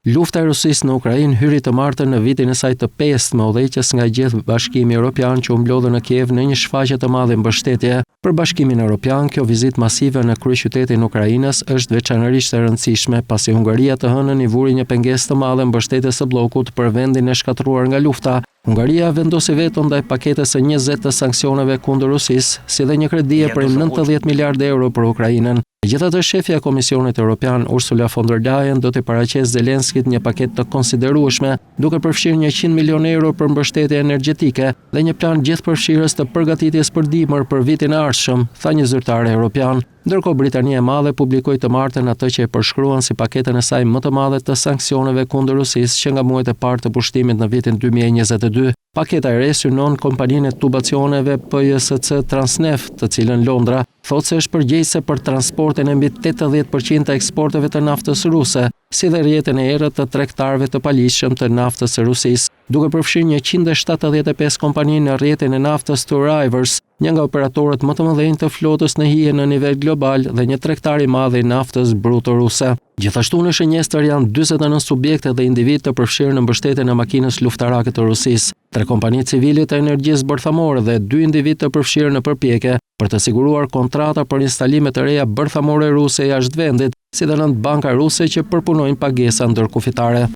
Lufta e Rusisë në Ukrainë hyri të martën në vitin e saj të pestë me udhëheqës nga gjithë Bashkimi Europian që u mblodhën në Kiev në një shfaqje të madhe mbështetje. Për Bashkimin Europian, kjo vizitë masive në kryeqytetin ukrainas është veçanërisht e rëndësishme, pasi Hungaria të hënën i vuri një pengesë të madhe mbështetjes së bllokut për vendin e shkatërruar nga lufta. Hungaria vendosi veto ndaj paketës së 20 të sanksioneve kundër Rusisë, si dhe një kredie prej 90 miliardë euro për Ukrainën. Megjithatë, shefja e Komisionit Europian, Ursula von der Leyen, do t'i paraqesë Zelenskit një paketë të konsiderueshme, duke përfshirë 100 milionë euro për mbështetje energjetike dhe një plan gjithëpërfshirës të përgatitjes për dimër për vitin e ardhshëm, tha një zyrtar europian. Ndërkohë, Britania e Madhe publikoi të martën atë që e përshkruan si paketën e saj më të madhe të sanksioneve kundër Rusisë që nga muajt e parë të pushtimit në vitin 2022. Paketa e re synon kompaninë e tubacioneve PJSC Transneft, të cilën Londra thotë se është përgjegjëse për transportin e mbi 80% të eksporteve të naftës ruse, si dhe rrjetin e errët të tregtarëve të paligjshëm të naftës së Rusisë, duke përfshirë 175 kompani në rrjetin e naftës Two Rivers, një nga operatorët më të mëdhenj të flotës në hije në nivel global dhe një tregtar i madh i naftës bruto ruse. Gjithashtu në shënjestër janë 49 subjekte dhe individë të përfshirë në mbështetjen e makinës luftarake të Rusisë, tre kompani civile të energjisë bërthamore dhe dy individë të përfshirë në përpjekje për të siguruar kontrata për instalime të reja bërthamore ruse jashtë vendit, si dhe nëntë banka ruse që përpunojnë pagesa ndërkufitare.